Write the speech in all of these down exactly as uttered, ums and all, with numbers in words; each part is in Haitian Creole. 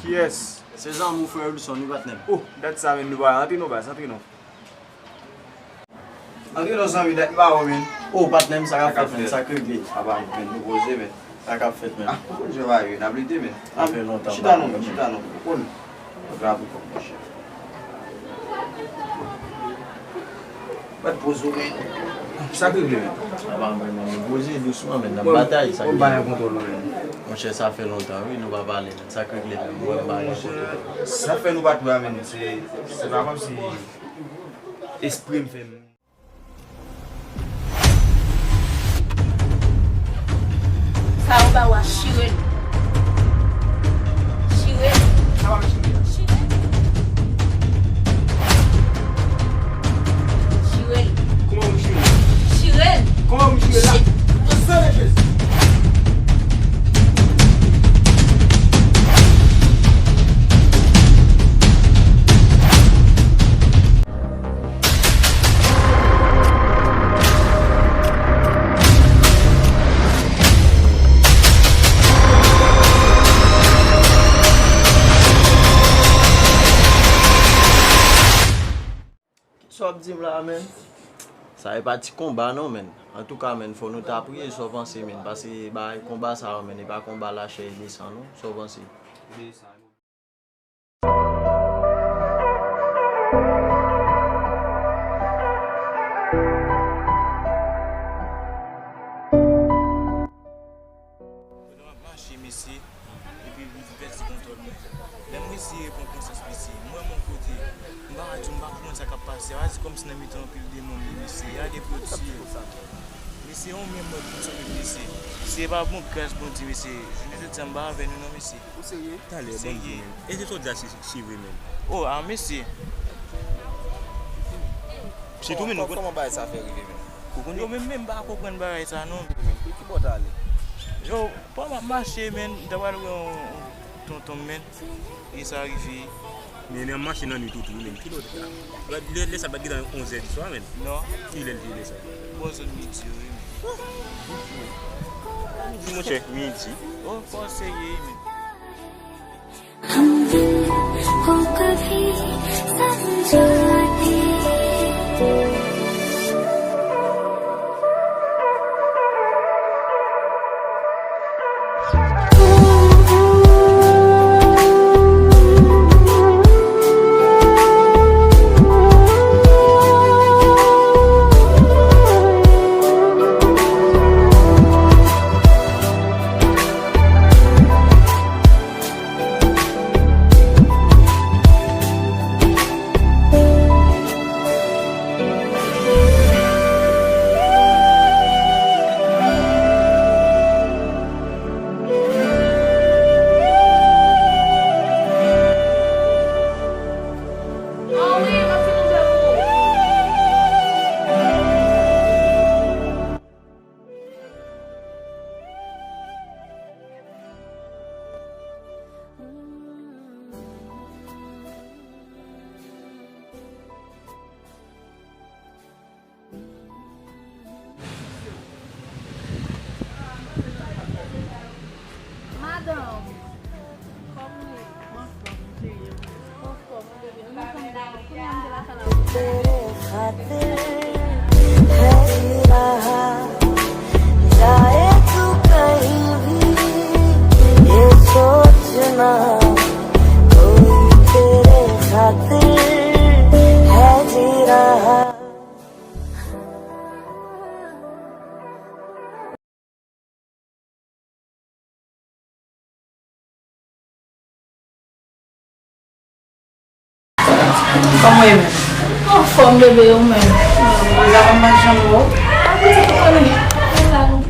Yes. Se zanmi w, frè Wilson, wi, patnè m. Oh, dat sa, men, nou pa antre non, baz, antre non. Antre non, zanmi, dat m pa wè w, men. Oh, patnè m, sa k ap fèt, men? Sa k regle? Apa, men, nou poze, men. Sa k ap fèt, men? Ah, ou konn jan bagay yo, n ap lite, men. Sa fè lontan. Chita non, men, chita non. Ou konn. Ou konn. Bat poz ou, men. Sa k regle, men? Apa, men, men, nou poze dousman, men, n ap batay, sa k regle? Monchè, sa fè lontan, wi, nou pa pale, men. Sa k regle, men? Mwen, m pa gen kote. Sa fè nou pa t wè, men, se, se pa kòmsi espre m fè m. Sa yo ba w a chire l. Chire l. Sa pa m chire l. Chire l. Chire l. Kouman pou m chire l? Chire l. Kouman pou m chire l la? Nan non de Jezi. Sa w ap di m la, men? Sa e pa ti konba non, men. Antouka, men, fò nou ta priye, sa w panse, men? Paske bagay konba sa yo, men, e pa konba lachè e lesan non. Sa w panse? Pandan m ap mache, mesye, epi m pèdi kontwòl mwen. Lè m eseye pran konsyans, mesye, m wè m yon kote, m pa ka di w, m pa konprann sa k ap pase. A di kòmsi nan mitan anpil demon m ye, mesye, y a des produits. Mesye, yon menm mwen pou m sove, mesye. Si se pa bon gras Bondye, mesye, jounen jodi a m pa avè nou non, mesye. Ou serye? Talè, ban m di, men. E se sa w di a, se, se vre, men. Oh, a, mesye. Sitou, men, nou kòman bagay sa fè rive, men? Ou konn yo menm, menm pa konprann bagay sa, non. Men, ki, ki bò w t ale? Yo, pandan m ap mache, men, m ta pral wè yon, yon tonton m, men. E sa rive. Men, men, m mache nan nwit tou, tou, men. Ki lè w t la? Lè, lè sa bat gentan onzè di swa, men. Non. Ki lè l te lè sa? Bò zòn midi, wi, men. Midi, monchè, midi. Oh, fò w serye, men. हम दिल को कभी समझा नहीं। Madanm, kòman w ye? Mwen anfòm, cheri. Mwen anfòm, wi, bebe. Mwen konn ba w. Kounye a m te lakay la. तेरे खातिर है जी रहा, जाए तू कहीं भी, ये सोचना कोई तेरे खातिर है जी रहा. Kòman w ye menm? Anfòm, bebe, ou menm? Deja mwen pa janm wè w. Apre sa, ou konnen, mwen la, nou.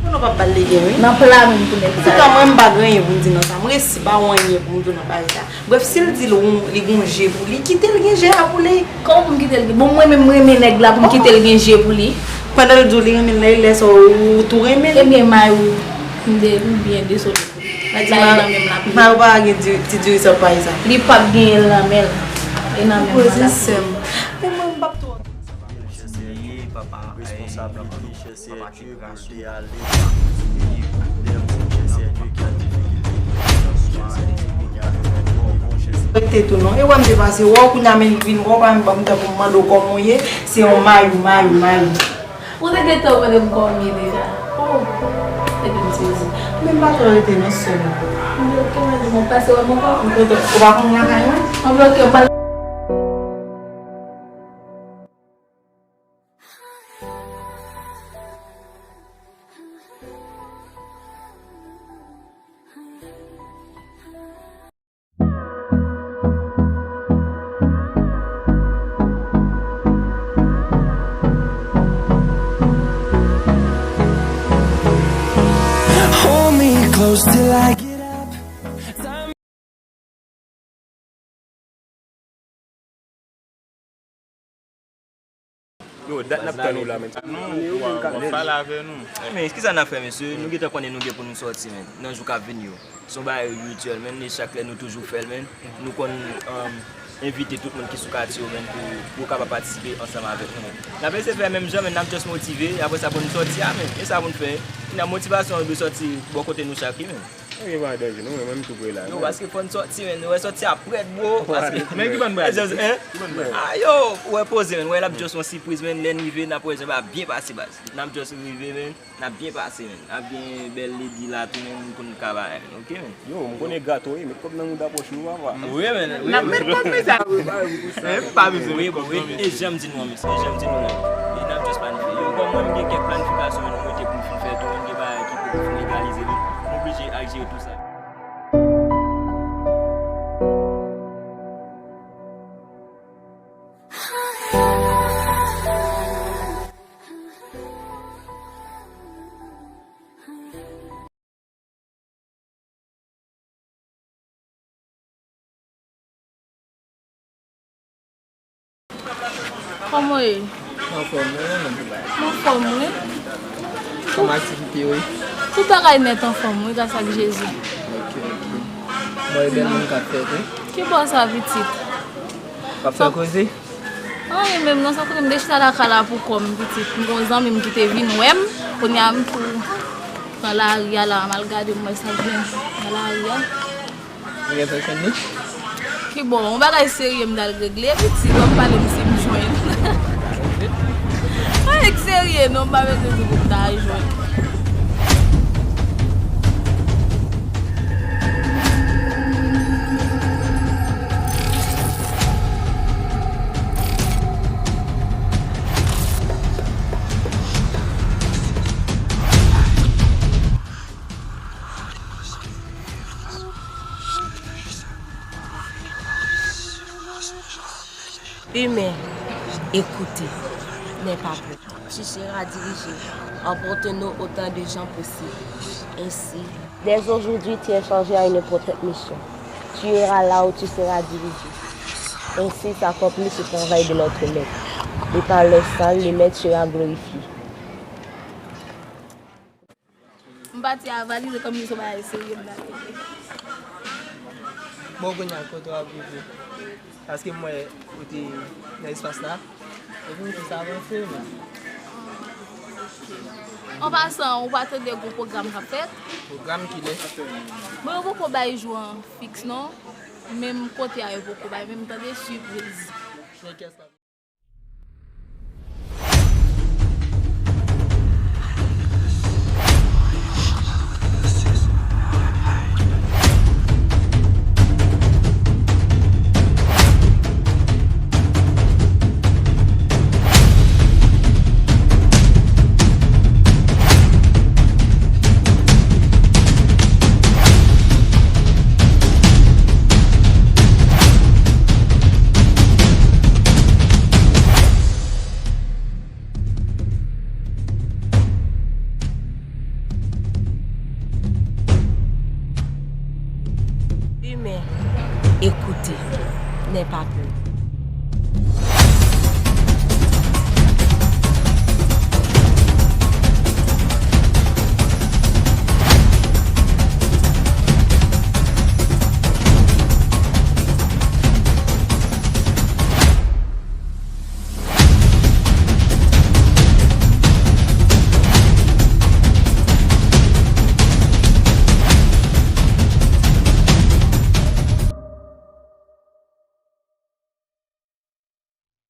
Konnen w p ap ba l legen, wi. Nan pla menm kounye a. Antouka, mwen, m pa gen anyen pou m di nan sa. M resi pa wè anyen pou m di nan bagay sa. Brèf, si l di l won, li gon je pou li, kite l gen je a pou li. Kòman pou m kite l gen? Bon, mwen menm, m renmen nèg la pou m kite l gen je pou li. Pandan l di w li renmen l la, e lè sa w tou renmen l? Ebyen, may ou. M de-, m byen dezole. Mèt la, e nan menm lapli. Mayo pa gen di-, ti diri sa pay sa. Li p ap genyen l nan men l. E nan menm lapli. Poze sè m. Men mwen, m p ap twò. Chèche papa, responsab la, papa Chèche Dye pou te ale. Dèm Chèche Dye ki an difikilte. Respekte tou non. E wè m te pase, wè w kounye a men l vin, wè w pa menm ban m tan pou m mande w kòman w ye. Se yon mayou, mayou, mayou. Ou te gentan mande m kòman m ye deja. Oh, epi m sezi. Men m pa twò rete non sè m. Anben oke, madanm, ou pase wè m ankò? M kontan. Ou pa konn lakay mwen? Anben oke, m pral. Hold me close till I get up. Yo, dat n ap tann ou la, men. Nou, w ap pale avè nou. Men, kisa n ap fè, mesye? Nou gentan konnen nou gen pou nou sòti, men, nan jou k ap vini yo. Se yon bagay rityèl, men, e chak lè nou toujou fè l, men. Nou konn, um, envite tout moun ki sou katye yo, men, pou, pou yo kapab patisipe ansanm avèk nou, men. N ap eseye fè menm jan, men n ap just motive, apre sa pou nou sòti a, men. E sa pou n fè. Kounye a motivasyon an dwe sòti bò kote nou chak, wi, men. Ok, pa danje, non, men mwen m tou pre la. Yo, paske fò n sòti, men. Nou wè sòti a prèt, bro. Paske men ki bann bagay? Just, hein? Ki bann bagay? Ah, yo, ou wè poze, men. Ou wè l ap just yon sipriz, men. Lè n rive, n ap wè jan bagay ap byen pase, baz. N ap just rive, men. N ap byen pase, men. N ap gen bèl lady la tou, men, m konn ka bay, men. Ok, men. Yo, m konnen gato, wi, met kòb nan mouda pòch ou, papa. Wi, men, wi, men. N ap met kòb, men sa. Men pa bezwen met kòb, non, mesye. E jan m di nou an, mesye, e jan m di nou an. E n ap just planifye. Yo, bon, mwen, m gen kèk planifikasyon, men, nou mete pou m fin fè tou, men, m gen bagay ki poko fin legalize, men. M oblije al jere tou sa. Kòman w ye? Anfòm, wi, mwen menm tou bay. Anfòm, wi. Kòman aktivite yo ye? Tout bagay nèt anfòm, wi, gras ak Jezi. Ok, ok. Bon, e bèl moun k ap fèt, wi. Ki bò sa, pitit? W ap fè koze? Anyen menm non, sa kote m te chita lakay la pou kò m, pitit. M gon zanmi m ki te vin wè m, kounye a m tou pran lari a la, m al gade m wè sa k gen nan lari a. Ou gen fè konn li? Ki bon, yon bagay serye m t al regle, pitit, w ap pale m si m jwenn. Anyen k serye non, m pa bezwen di pou m ta jwenn. Humain, écoutez, n'aie pas peur. Tu seras dirigé. Emporte-nous autant de gens possible. Ainsi, dès aujourd'hui, tu es chargé à une importante mission. Tu iras là où tu seras dirigé. Ainsi s'accomplit ce travail de notre Maître. Et par le sang, le Maître sera glorifié. M pati a valiz e kòm li se yon bagay serye m t ap regle. Bon, kounye a, kote w ap rive? Paske m wè ou te nan espas la. Epi m te sa avanse, men. An pasan, ou pa tande gwo pwogram k ap fèt? Pwogram kilè? Bon, yo poko bay jou an fiks, non. Menm kote a, yo poko bay, men m tande sipriz. Men kiyès k ap